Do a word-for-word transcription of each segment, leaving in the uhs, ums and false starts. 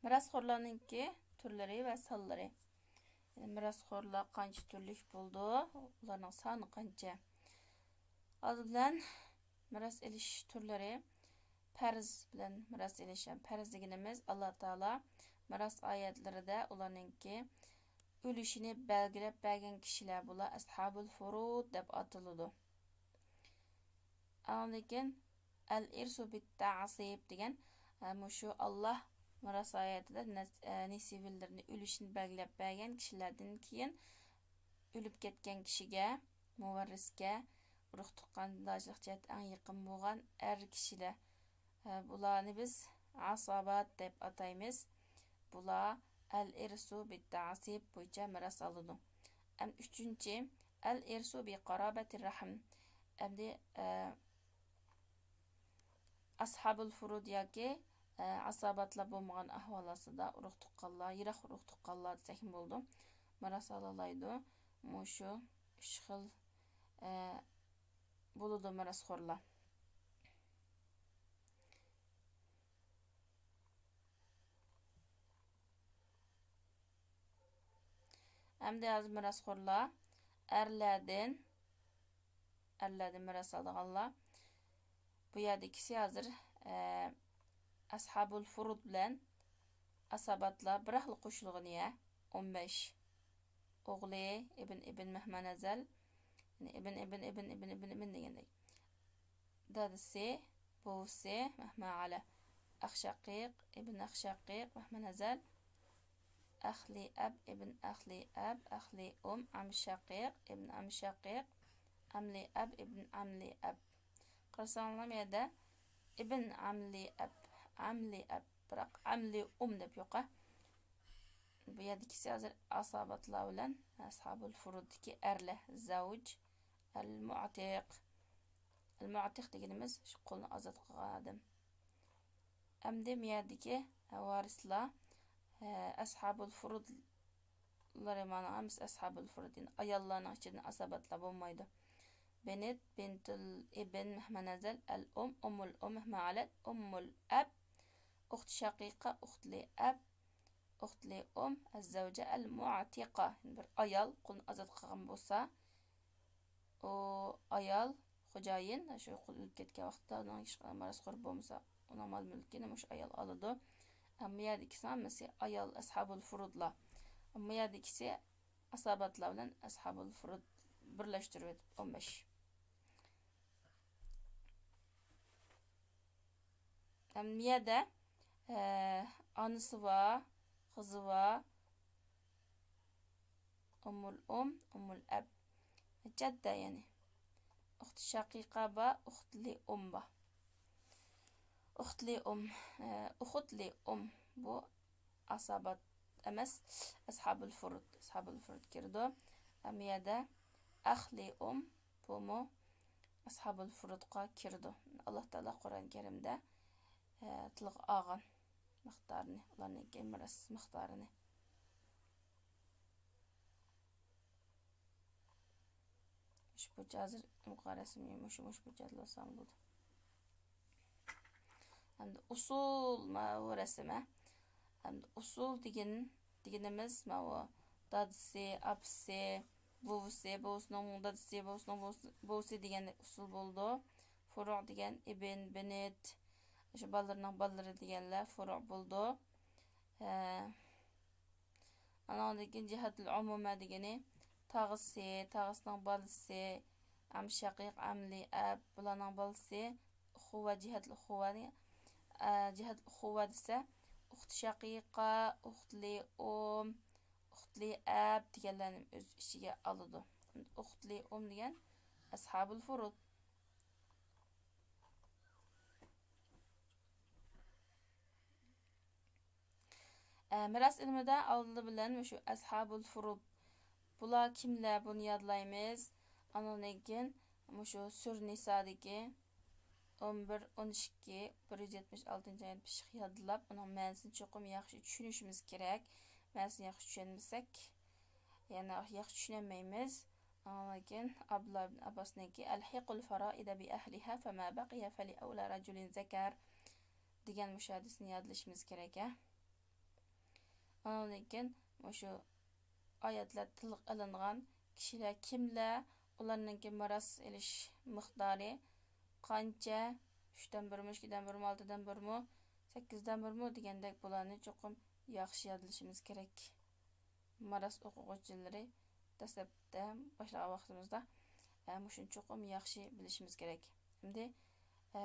مىراسخورلارنىڭكى تۈرلىرى ۋە سانلىرى. يەنى مىراسخورلار قانچە تۈرلۈك بولىدۇ؟ ئۇلارنىڭ سانى قانچە؟ ئالدى بىلەن مىراس ئېلىش تۈرلىرى. پەرز بىلەن مىراس ئېلىش. پەرز دېگىنىمىز، ئاللا تائالا مىراس ئايەتلىرىدە ئۇلارنىڭكى ئۈلۈشىنى بەلگىلەپ بەرگەن كىشىلەر، بۇلار ئەسھابۇل فۇرۇد دەپ ئاتىلىدۇ. ئاندىن كېيىن، ئەل ئىرسۇ بىت تەئسىب دېگەن، ئە، مۇشۇ ئاللا مىراس ئايەتىدە نەس-، ئە، نېسىۋىلىرىنى ئۈلۈشىنى بەلگىلەپ بەرگەن كىشىلەردىن كېيىن ئۆلۈپ كەتكەن كىشىگە، مۇۋەررىسكە، ئۇرۇق تۇغقان، داجىلىق جەھەتتە ئەڭ يېقىن بولغان ئەر كىشىلەر، ئە، بۇلارنى بىز ئاسابات دەپ ئاتايمىز. بۇلار ئەل ئىرسۇ بىت تەئسىب بويىچە مىراس ئالىدۇ. ئەم ئۈچىنچى، ئەل ئىرسۇ بى قارابەتى رەھىم. ئەمدى، ئە، ئەسھابۇل فۇرۇد ياكى، ئە، ئاساباتلار بولمىغان ئەھۋال ئاستىدا ئۇرۇق تۇغقانلار، يىراق ئۇرۇق تۇغقانلار دېسەكمۇ بولىدۇ. مىراس ئالالايدۇ. مۇشۇ ئۈچ خىل، ئە، بولىدۇ مىراسخورلار. ئەمدى ھازىر مىراسخورلار ئەرلەردىن، ئەرلەردىن مىراس ئالىدىغانلار. بۇ يەردىكىسى ھازىر، ئە، ئەسھابۇل فۇرۇد بىلەن ئاساباتلار بىراقلا قوشۇلغىنى يە، ئون بەش. ئوغلى، ئىبن، ئىبن مەھمەنەزەل، يەنى ئىبن، ئىبن، ئىبن، ئىبن، ئىبن، ئىبن دېگەندەك. دادىسى، بوۋىسى، مەھمەئەلە، ئەخشەقىق، ئىبن ئەخشەقىق، مەھمەنەزەل، ئەخلى ئەب، ئىبن ئەخلى ئەب، ئەخلى ئۇم، ئەم شەقىق، ئىبن ئەم شەقىق، ئەملى ئەب، ئىبن ئەملى ئەب. قارىساڭلار، بۇ يەردە ئىبن ئەملى ئەب، ئەملى ئەب، بىراق ئەملى ئۇم دەپ يوقا. بۇ يەردىكىسى ھازىر ئاساباتلار بىلەن ئەسھابۇل فۇرۇدتىكى ئەرلەر، زەۋج، ئەل مۇئتىق. ئەل مۇئتىق دېگىنىمىز شۇ قۇلنى ئازاد قىلغان ئادەم. ئەمدى مۇ يەردىكى ۋارىسلار، ئە، ئەسھابۇل فۇرۇدلىرى، مانا ھەممىسى ئەسھابۇل فۇرۇد، يەنى ئاياللارنىڭ ئىچىدىن ئاسابەتلەر بولمايدۇ. بىنت، بىنتۇل ئىبن، مەھمەنەزەل، ئەل ئۇم، ئۇممۇل ئۇم، مەھمەئەلەت، ئۇممۇل ئەب، ئۇخت شەقىقە، ئۇختلى ئەب، ئۇختلى ئۇم، ئەززەۋجە، ئەل مۇئتىقە. بىر ئايال قۇلنى ئازاد قىلغان بولسا، ئۇ ئايال خوجايىن، شۇ قۇل ئۆلۈپ كەتكەن ۋاقىتتا ئۇنىڭ ھېچقانداق مىراسخور بولمىسا، ئۇنىڭ مال-مۈلكىنى مۇشۇ ئايال ئالىدۇ. ئەمما يەردىكىسى ھەممىسى ئايال، ئەسھابۇل فۇرۇدلار. ئەمما يەردىكىسى ئاساباتلار بىلەن ئەسھابۇل فۇرۇد بىرلەشتۈرۈۋېتىپ، ئون بەش. ئەمدى يەردە، ئە، ئانىسى بار، قىزى بار، ئۇممۇل ئۇم، ئۇممۇل ئەب، جەددە يەنى. ئۇخت شەقىقە بار، ئۇختلى ئۇم بار. ئۇختلى ئۇم، ئە، ئۇختلى ئۇم، بۇ ئاسابات ئەمەس، ئەسھابۇل فۇرۇد، ئەسھابۇل فۇرۇد كىرىدۇ. ئەمما يەردە ئەخلى ئۇم، بۇمۇ ئەسھابۇل فۇرۇدقا كىرىدۇ. ئاللا تائالا قۇرئان كەرىمدە، ئە، تىلغا ئالغان مىقدارىنى، ئۇلارنىڭكى مىراس مىقدارىنى. مۇشۇ بويىچە ھازىر مۇقا رەسىمنى مۇشۇ، مۇشۇ بويىچە ھازىرلىسام بولىدۇ. ئەمدى ئۇسۇل، ماۋۇ رەسىم، ھە. ئەمدى ئۇسۇل دېگەن، دېگىنىمىز ماۋۇ دادىسى، ئاپىسى، بوۋىسى، بوۋىسىنىڭ دادىسى، بوۋىسىنىڭ بوۋىسى، بوۋىسى دېگەن ئۇسۇل بولىدۇ. فۇرۇ دېگەن ئىبىن، بىنت، شۇ بالىلىرىنىڭ بالىلىرى دېگەنلەر فۇرۇ بولىدۇ. ھە. ئانىڭدىن كېيىن جىھەتۇل ئومۇمە دېگىنى تاغىسى، تاغىسىنىڭ بالىسى، ئەم شەقىق، ئەملى ئەب، بۇلارنىڭ بالىسى، ئۇخۇۋە، جىھەتۇل ئۇخۇۋەنى، ئە، جىھەتۇل ئۇخۇۋە دېسە، ئۇخت شەقىقە، ئۇختلى ئۇم، ئۇختلى ئەب دېگەنلەرنى ئۆز ئىچىگە ئالىدۇ. ئۇختلى ئۇم دېگەن ئەسھابۇل فۇرۇد. ئە، مىراس ئىلمىدا ئالدى بىلەن مۇشۇ ئەسھابۇل فۇرۇد. بۇلار كىملەر؟ بۇنى يادلايمىز. ئاندىن كېيىن مۇشۇ سۈر نىسادىكى ئون بىر، ئون ئىككى، بىر يۈز يەتمىش ئالتىنچى ئايەت پىششىق يادلاپ، ئۇنىڭ مەنىسىنى چوقۇم ياخشى چۈشىنىشىمىز كېرەك. مەنىسىنى ياخشى چۈشەنمىسەك، يەنە ياخشى چۈشىنەلمەيمىز. ئاندىن كېيىن ئابدۇللا ئىبن ئابباسنىڭكى، «ئەلھىقۇل فارائىدە بىئەھلىھا، فەما بەقىيە فەلىئەۋلا رەجۇلىن زەكەر» دېگەن مۇشۇ ھەدىسنى يادلىشىمىز كېرەك، ھە. ئاندىن كېيىن مۇشۇ ئايەتلەر تىلغا ئېلىنغان كىشىلەر كىملەر، ئۇلارنىڭكى مىراس ئېلىش مىقدارى قانچە، ئۈچتىن بىرمۇ، ئىككىدىن بىرمۇ، ئالتىدىن بىرمۇ، سەككىزدىن بىرمۇ دېگەندەك، بۇلارنى چوقۇم ياخشى يادلىشىمىز كېرەك. مىراس ئوقۇغۇچىلىرى دەسلەپتە باشلىغان ۋاقتىمىزدا، ئە، مۇشۇنى چوقۇم ياخشى بىلىشىمىز كېرەك. ئەمدى، ئە،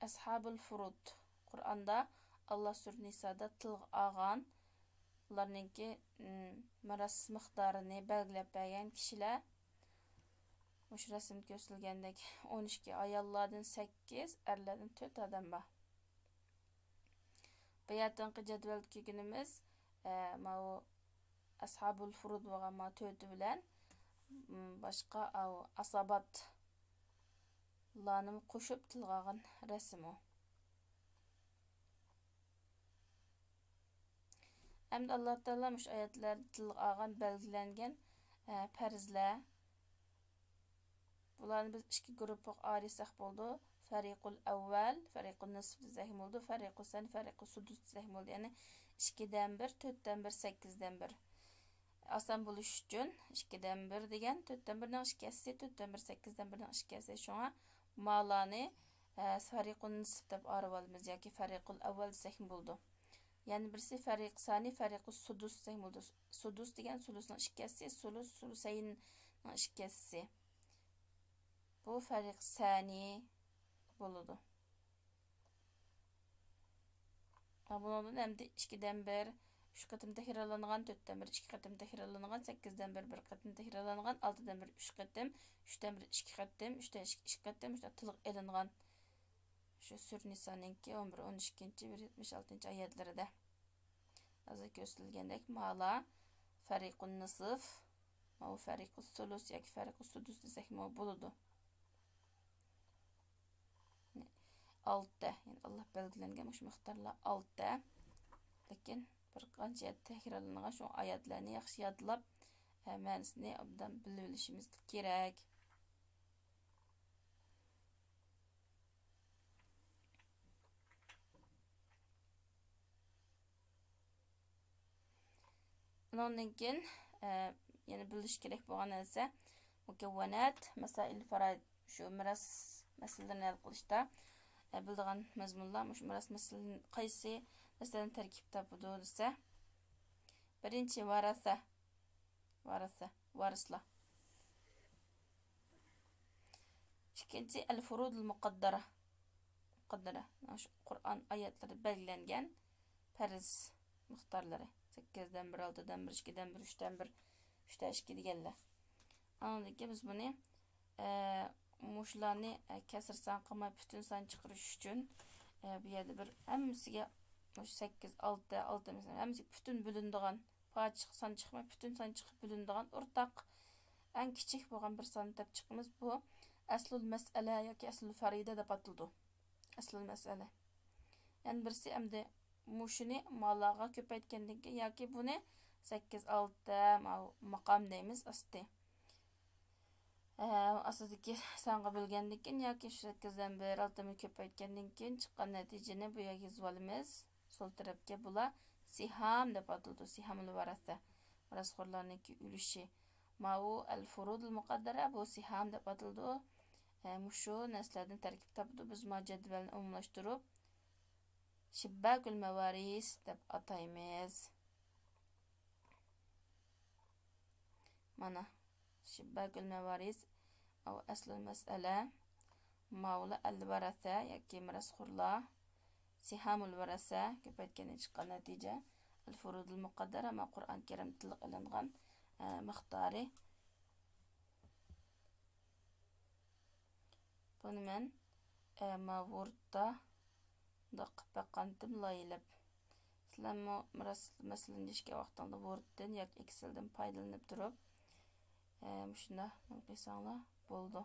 ئەسھابۇل فۇرۇد، قۇرئاندا ئاللا سۈرە نىسادا تىلغا ئالغان، ئۇلارنىڭكى، ئىم، مىراس مىقدارىنى بەلگىلەپ بەرگەن كىشىلەر مۇشۇ رەسىمدە كۆرسىتىلگەندەك ئون ئىككى، ئاياللاردىن سەككىز، ئەرلەردىن تۆت ئادەم بار. بۇ يەردىكى جەدۋەلدە كۆرگىنىمىز، ئە، ماۋۇ ئەسھابۇل فۇرۇد بولغان ما تۆتى بىلەن، م، باشقا ئاۋۇ ئاساباتلارنىمۇ قوشۇپ تىلغا ئالغان رەسىمۇ. ئەمدى ئاللا تائالا مۇشۇ ئايەتلەردە تىلغا ئالغان، بەلگىلەنگەن، ئە، پەرزلەر، بۇلارنى بىز ئىككى گۇرۇپپىغا ئايرىساق بولىدۇ. فەرىقۇل ئەۋۋەل، فەرىقۇل نىسف دېسەكمۇ بولىدۇ، فەرىقۇل سانى، فەرىقۇل سۇدۇس دېسەكمۇ بولىدۇ. يەنى ئىككىدىن بىر، تۆتتىن بىر، سەككىزدىن بىر. ئاسان بولۇش ئۈچۈن ئىككىدىن بىر دېگەن، تۆتتىن بىرنىڭ ئىككى ھەسسىسى، تۆتتىن بىر سەككىزدىن بىرنىڭ ئىككى ھەسسىسى. شۇڭا مالانى، ئە، فەرىقۇل نىسف دەپ ئايرىۋالىمىز ياكى فەرىقۇل ئەۋۋەل دېسەكمۇ بولىدۇ. يەنە بىرسى فەرىق سانى، فەرىقۇ سۇدۇس دېسەك بولىدۇ. سۇدۇس دېگەن سۇلۇسنىڭ ئىككى ھەسسىسى، سۇلۇس، سۇلۇسەيننىڭ ئىككى ھەسسىسى. بۇ فەرىق سانى بولىدۇ. ھە، بۇنىڭدىن ئەمدى ئىككىدىن بىر، ئۈچ قېتىم تەكرارلانغان، تۆتتىن بىر، ئىككى قېتىم تەكرارلانغان، سەككىزدىن بىر، بىر قېتىم تەكرارلانغان، ئالتىدىن بىر، ئۈچ قېتىم، ئۈچتىن بىر، ئىككى قېتىم، ئۈچتىن ئىككى، ئىككى قېتىم، شۇنداق تىلغا ئېلىنغان. شۇ سۈرە نىسانىڭكى ئون بىر، ئون ئىككىنچى، بىر يۈز يەتمىش ئالتىنچى ئايەتلىرىدە. ھازىر كۆرسىتىلگەندەك مالا فەرىقۇن نىسف، ماۋۇ فەرىقۇس سۇلۇس ياكى فەرىقۇس سۇدۇس دېسەكمۇ بولىدۇ. ئالتە، يەنى ئاللا بەلگىلەنگەن مۇشۇ مىقدارلار ئالتە. لېكىن بىر قانچە يەردە تەكرارلانغان شۇ ئايەتلەرنى ياخشى يادلاپ، ئە، مەنىسىنى ئوبدان بىلىۋېلىشىمىز كېرەك. ئۇنىڭدىن كېيىن، ئە، يەنە بىلىش كېرەك بولغان نەرسە، مۇكەۋۋەنات، مەسائىل فەرايىد، شۇ مىراس مەسىلىلىرىنى ھەل قىلىشتا، ئە، بىلىدىغان مەزمۇنلار، مۇشۇ مىراس مەسىلىلىرى قايسى نەرسىلەردىن تەركىب تاپىدۇ دېسە، بىرىنچى، ۋاراسە، ۋاراسە، ۋارىسلار. ئىككىنچى، ئەل فۇرۇدۇل مۇقەددەرە. مۇقەددەرە. مانا شۇ قۇرئان ئايەتلىرىدە بەلگىلەنگەن پەرز مىقدارلىرى. سەككىزدىن بىر، ئالتىدىن بىر، ئىككىدىن بىر، ئۈچتىن بىر، ئۈچتىن ئىككى دېگەنلەر. ئاندىن كېيىن بىز بۇنى، ئە، مۇشۇلارنى، ئە، كەسىر سان قىلماي پۈتۈن سان چىقىرىش ئۈچۈن، ئە، بۇ يەردە بىر ھەممىسىگە مۇشۇ سەككىز، ئالتە، ئالتە، مەسىلەن، ھەممىسىگە پۈتۈن بۆلۈنىدىغان پارچە سان چىقماي، پۈتۈن سان چىقىپ بۆلۈنىدىغان ئورتاق، ئەڭ كىچىك بولغان بىر ساننى تېپىپ چىقىمىز. بۇ ئەسلۇل مەسئەلە ياكى ئەسلۇل فەرىدە دەپ ئاتىلىدۇ. ئەسلۇل مەسئەلە. يەنە بىرسى، ئەمدى مۇشۇنى مالارغا كۆپەيتكەندىن كېيىن ياكى بۇنى سەككىز، ئالتە، ماۋۇ ماقام دەيمىز، ئاستى. ئە، ئاستىدىكى سانغا بۆلگەندىن كېيىن ياكى شۇ سەككىزدىن بىر، ئالتىنى كۆپەيتكەندىن كېيىن چىققان نەتىجىنى بۇ يەرگە يېزىۋالىمىز. سول تەرەپكە بۇلار سىھام دەپ ئاتىلىدۇ. سىھامۇل ۋەرەسە. مىراسخورلارنىڭكى ئۈلۈشى. ماۋۇ ئەل فۇرۇدۇل مۇقەددەرە، بۇ سىھام دەپ ئاتىلىدۇ. ئە، مۇشۇ نەرسىلەردىن تەركىب تاپىدۇ. بىز ما جەدۋەلنى ئومۇملاشتۇرۇپ، شىبباكۇل مەۋارىس دەپ ئاتايمىز. مانا، شىبباكۇل مەۋارىس، ئەسلۇل مەسئەلە، ماۋۇلا ئەل ۋەرەسە ياكى مىراسخورلار، سىھامۇل ۋەرەسە، كۆپەيتكەندىن چىققان نەتىجە، ئەل فۇرۇدۇل مۇقەددەرە، ئەمما قۇرئان كەرىم تىلغا ئېلىنغان، ئە، مىقدارى. بۇنى مەن، ئە، ما ۋوردتا مۇنداق قىلىپ باققانتىم لايىھەلەپ. سىلەرمۇ مىراس مەسىلىنى يېشىشكەن ۋاقتىڭلار ۋوردتىن ياكى ئېكسېلدىن پايدىلىنىپ تۇرۇپ، ئە، مۇشۇنداق نېمە قىلساڭلار بولىدۇ.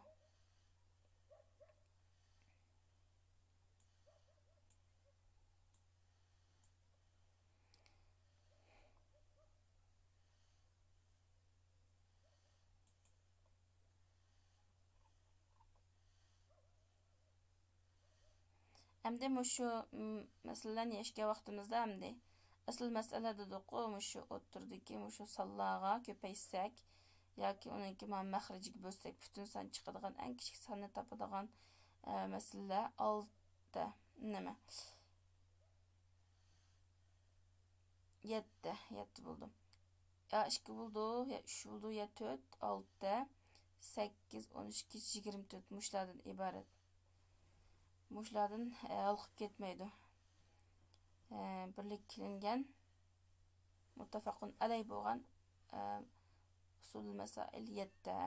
ئەمدى مۇشۇ، م، مەسىلىلەرنى يەشكەن ۋاقتىمىزدا ئەمدى ئەسلى مەسىلە دېدۇققۇ، مۇشۇ ئوتتۇرىدىكى مۇشۇ سانلارغا كۆپەيتسەك ياكى ئۇنىڭكى مانا مەخرىجىگە بۆلسەك، پۈتۈن سان چىقىدىغان، ئەڭ كىچىك ساننى تاپىدىغان، ئە، مەسىلىلەر ئالتە، نېمە، يەتتە، يەتتە بولدى. يا ئىككى بولدى، يا ئۈچ بولدى، يا تۆت، ئالتە، سەككىز، ئون ئىككى، يىگىرمە تۆت مۇشۇلاردىن ئىبارەت. مۇشۇلاردىن، ئە، ھالقىپ كەتمەيدۇ. ئە، بىرلىككە كېلىنگەن، مۇتتەپەقۇن ئەلەي بولغان، ئە، ئۇسۇلۇل مەسائىل يەتتە.